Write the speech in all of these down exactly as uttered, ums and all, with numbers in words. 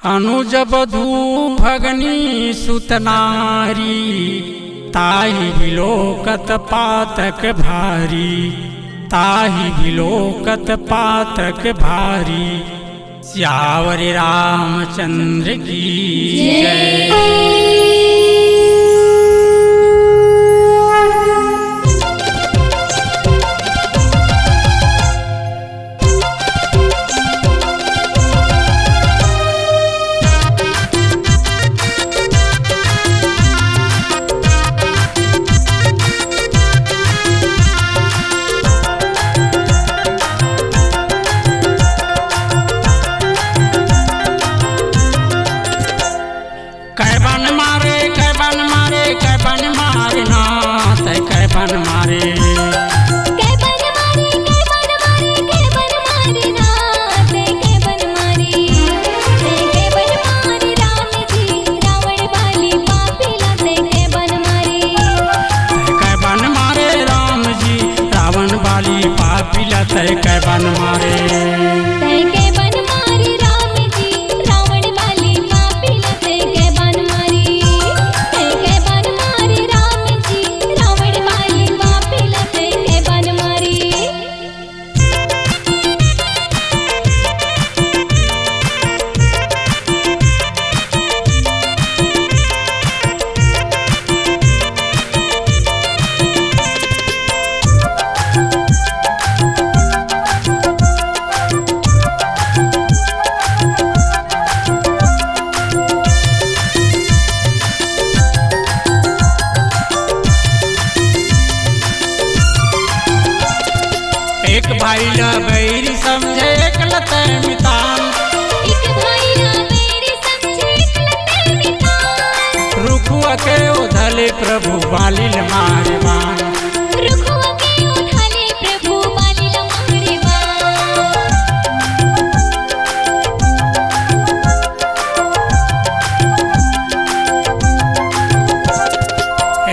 अनुज बधू भगनी सुत नारी, ताहि बिलोकत पातक भारी, ताहि बिलोकत पातक भारी। सियावर रामचंद्र की जय। कैबन मारे, कैबन मारे, कैबन मारे ना, तै कैबन मारे। कैबन मारे, कैबन मारे, कैबन मारे ना, तै कैबन मारे। तै कैबन मारे राम जी, रावण बाली पापी ला, तै कैबन मारे। तै कैबन मारे राम जी, रावण बाली पापी ला, तै कैबन मारे। तै कैबन मारे राम जी, रावण बाली पापी ला, तै कैबन मारे। तै कैबन मारे राम जी, रावण बाली पापी ला, तै कैबन मारे। एक भाई ला बैरी समझे, एक ला तै मितान। एक भाई ला बैरी समझे, एक ला तै मितान। रुखवा के ओधले प्रभु बाली ल मारे बान। रुखवा के ओधले प्रभु बाली ल मारे बान।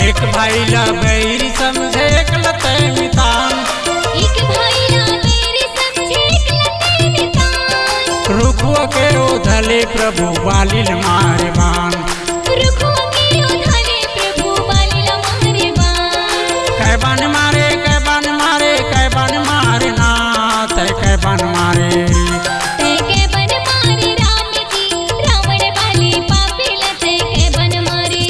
एक भाई ला बैरी समझे, एक ला तै मितान। एक भाई ला बैरी समझे, एक ला तै मितान। रुखवा के ओधले प्रभु बाली ल मारे बान। रुखवा के ओधले प्रभु बाली ल मारे बान। कैबन मारे, कैबन मारे, कैबन मारे ना, तै कैबन मारे। तै कैबन मारे राम जी, रावण बाली पापी ला, तै कैबन मारे।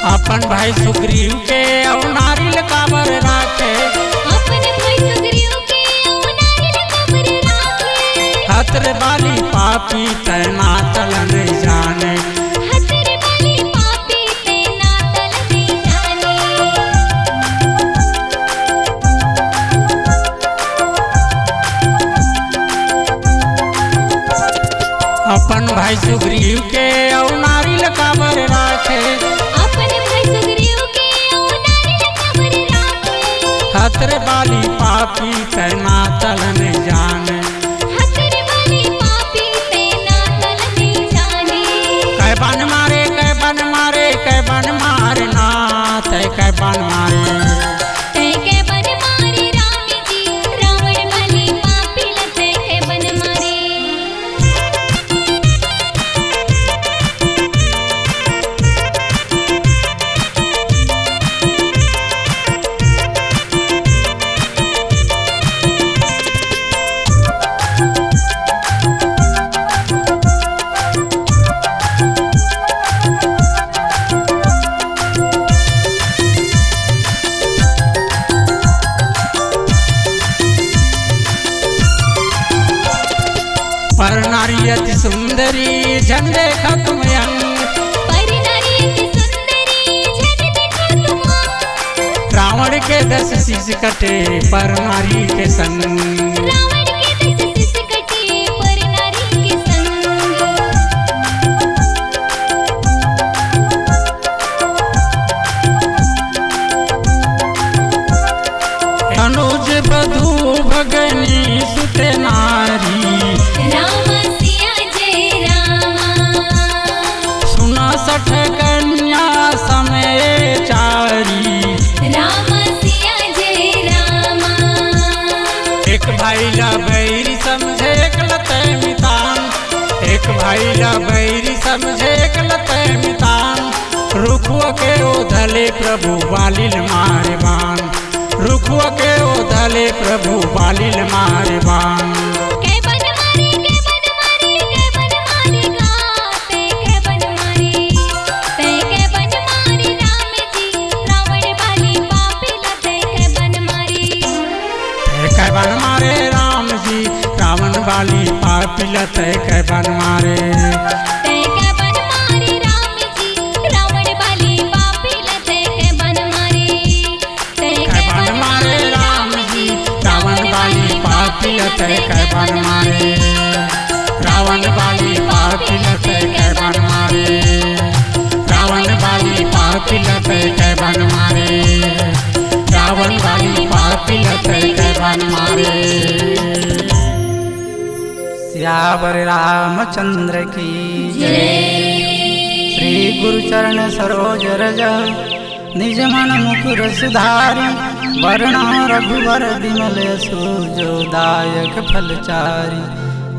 अपन भाई सुग्रीव के अउ नारी ल काबर राखे? अपन भाई सुग्रीव के अउ नारी ल काबर राखे? हथरे बाली पापी तै ना तल नहीं जाने। हथरे बाली पापी तै ना तल नहीं जाने। अपन भाई सुग्रीव के अउ नारी ल काबर राखे? अपन भाई सुग्रीव के अउ नारी ल काबर राखे? हथरे बाली पापी तै ना तल नहीं जाने। हथरे बाली पापी तै ना तल नहीं जाने। कैबन मारे, कैबन मारे, कैबन मारे ना, तै कैबन मारे। तै कैबन मारे राम जी, रावण बाली पापी ला, तै कैबन मारे। पर नारी अति सुंदरी, झन देखा तुम अंग। पर नारी अति सुंदरी, झन देखा तुम अंग। रावण के दस शीश कटे, पर नारी के संग। रावण के दस शीश कटे, पर नारी के संग। भाई ला बैरी समझे एक लते मितान, रुखवा के ओधले प्रभु बालिल मारे बान, रुखवा के ओधले प्रभु बालिल मारे बान। के बन मारे, के बन मारे, के बन मारे गा, ते के बन मारे, ते के बन मारे राम जी, रावण बाली पापी ला ते के बन मारे। ते के बन मारे राम जी, रावण बाली पापी ला ते के बन मारे। ते के बन मारे राम जी, रावण बाली पापी ला ते के बन मारे। ते के बन मारे राम जी, रावण बाली पापी ला ते के बन मारे। रावण बाली पापी ला ते के बन मारे। रावण बाली पापी ला ते के बन मारे। रावण बाली पापी ला ते के बन मारे। सियावर रामचंद्र की जय। श्री गुरु चरण सरोज रज, निज मन मुकुर सुधारी। वरणा रघुवर विमल यशो, जो दायक फल चारी।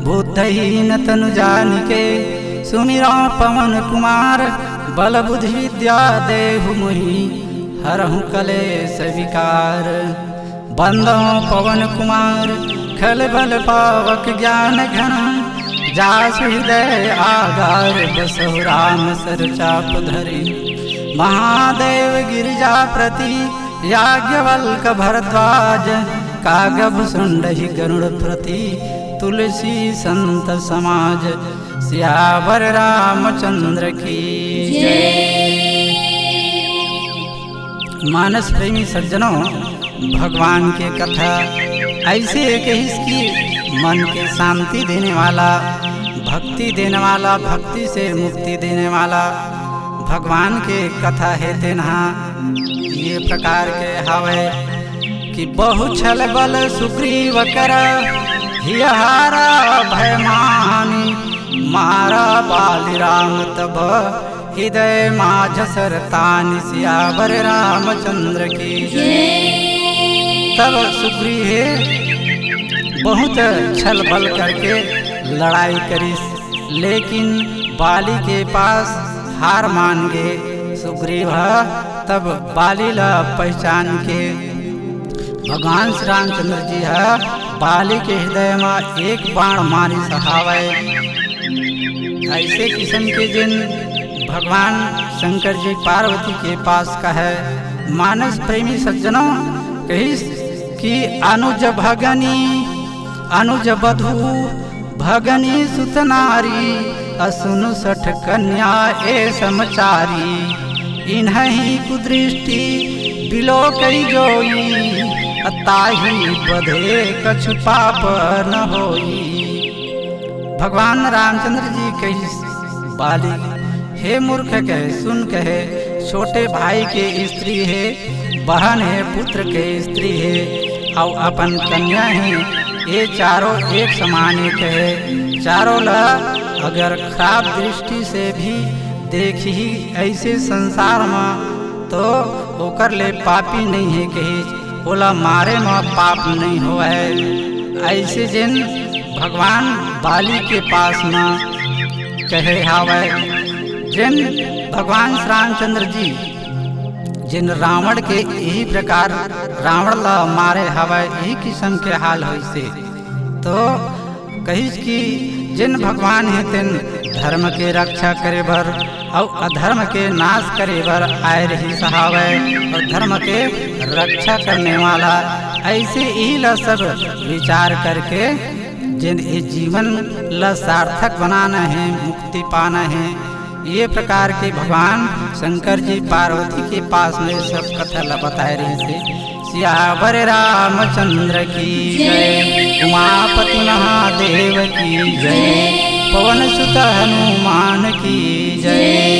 बुद्धहीन तनु जानिके, सुमिरौ पवन कुमार। बल बुद्धि विद्या देहु मोहि, हरहु कलेश विकार। बंदौ पवन कुमार, खल बल पावक ज्ञान घन। जासु हृदय आगार, बसहु राम सर चाप धरी। महादेव गिरिजापति, याज्ञवल्क भरद्वाज। कागभ सुंडहि गरुड़पति, तुलसी संत समाज। सियावर रामचंद्र की जय। मानस प्रेमी सज्जनों, भगवान के कथा ऐसे एक ही कि मन के शांति देने वाला, भक्ति देने वाला, भक्ति से मुक्ति देने वाला भगवान के कथा हे तेनहा ये प्रकार के हवे कि बहु छल बल सुग्रीव कर, हियहारा भय मानी। मारा बाली राम तब हृदय माझ सर तानी। सियावर रामचंद्र की जय। तब सुग्रीव बहुत छल बल करके लड़ाई करिस, लेकिन बाली के पास हार मान गे। सुग्रीव ह तब बाली ला पहचान के भगवान श्री रामचंद्र जी ह बाली के हृदय म एक बाण मारिस हावय। ऐसे किसम के जिन भगवान शंकर जी पार्वती के पास कहे, मानस प्रेमी सज्जनों, कहिस कि अनुज भगनी, अनुज बधू, भगनी सुत नारी, असुन सठ कन्या ए समचारी। इन्हहि कुदृष्टि बिलो कई जोई, अ ताहि बधे कछु पाप न होई। भगवान रामचंद्र जी कहिस बाली, हे मूर्ख कहे, सुन कहे, छोटे भाई के स्त्री हे, बहन हे, पुत्र के स्त्री हे, अउ अपन कन्या हे, ये चारों एक समान हे कहे। चारों ला अगर खराब दृष्टि से भी देखही ऐसे संसार म, तो ओकर ले पापी नहीं हे कहिस, ओला मारे म पाप नहीं होवय। ऐसे जेन भगवान बाली के पास म कहे हावय, जेन भगवान श्री रामचंद्र जी जेन रावण के यही प्रकार रावण ला मारे हवय, यही किसम के हाल होइसे। तो कहिस कि जेन भगवान हे तेन धर्म के रक्षा करे बर अउ अधर्म के नाश करे बर आए रहिस हावय, अउ धर्म के रक्षा करने वाला ऐसे यही ला सब विचार करके जेन ये जीवन ला सार्थक बनाना हे, मुक्ति पाना हे, ये प्रकार के भगवान शंकर जी पार्वती के पास में सब कथा ला बताए रहिस हे। सियावर रामचंद्र की जय, उमापति महादेव की जय, पवन सुत हनुमान की जय।